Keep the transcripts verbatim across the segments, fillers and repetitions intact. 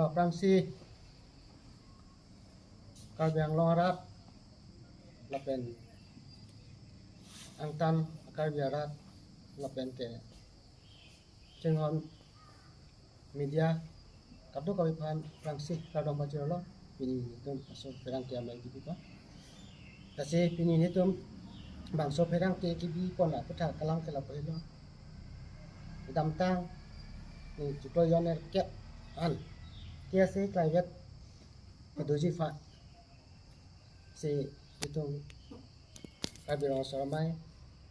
Aphrangsi Karbi Anglong arat lapen angtan Karbi arat lapen ke chinghon media kadokave aphan aphrangsi kardom pajirlo. Pini nelitum bangso pherangke amei kibipo. Lasi pini nelitum bangso pherangke kibi pon aputhak kelang ke lapu helo. Kedamtang ni chiklo jon er kep an K S A klaivet kedoji aphan si itum Karbi Rong Asar Amei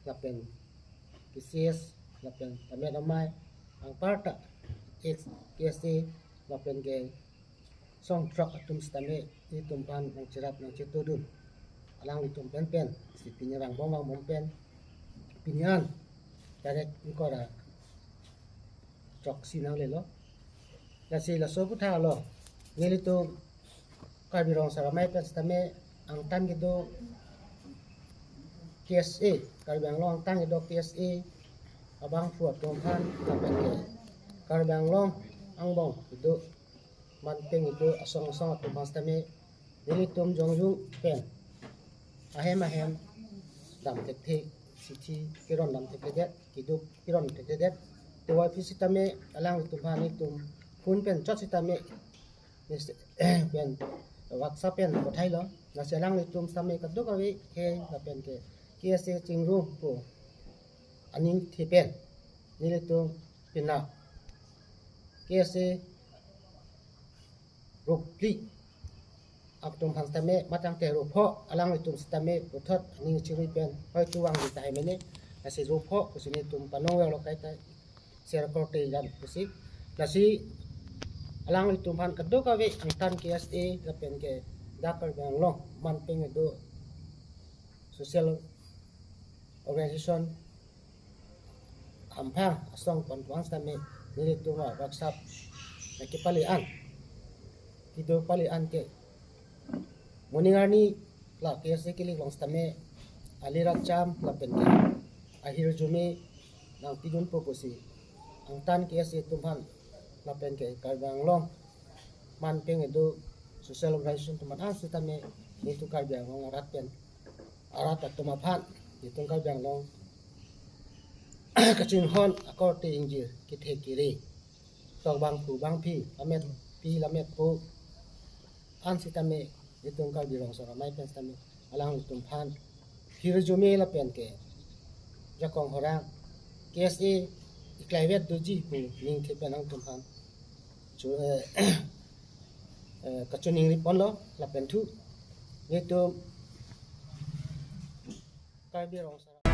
lapen K C S lapen Tamet Amei anparta K S A lapen ke song throk atum sitame itum aphan nangcherap nangchetodun. Alanglitum pen pen si pini rangbom vangbom pen pini an tarik ingkoi ra throksi nanglelo. Lasi laso aputhak lo nelitum Karbi Rong Asar Amei pen sitame angtan kedo K S A, Karbi Anglong angtan kedo K S A abangphu atum aphan lapen ke Karbi Anglong angbong kedo man peng kedo asong asong atum aphan sitame nelitum jongjung pen ahem ahem dam thekthe, sithi keron dam thekthedet, keduk keron thekthedet. Tewa aphi sitame alanglitum aphan itum phone pen chot sitame pen WhatsApp pen pathailo. Lasi alanglitum sitame kadokave he lapen ke K S A chingrum pu aningthi pen nelitum pina K S A ruphli atum aphan sitame matang te rupho alanglitum sitame puthot aning chingri pen hoi chuwang di tahai mene. Lasi rupho pusi nelitum panong verlo kaita share korte jan pusi. Lasi alanglitum aphan kadokave angtan K S A lapen ke dak Karbi Anglong man peng kedo social organization amphang asong pon tuang sitame nelitum a WhatsApp na kepali an, kedo pali an ke moning arni la K S A kelik long sitame ali racham lapen ke ahirjume nangpidunpo pusi angtan K S A atum aphan lapen ke Karbi Anglong man peng kedo social organization atum aphan sitame nelitum Karbi Anglong arat pen arat atum aphan nelitum Karbi Anglong kachinghon akorte ingjir kethe kere tok bangphu bangphi lametpi lametpo an sitame nelitum Karbi Rong Asar Amei pen sitame alanglitum aphan hirjume lapen ke jakong horang K S A iklaivet doji pu ningthe pen alanglitum aphan chu eh, eh, kachiningri ponlo lapen thu nelitum Karbi Rong Asar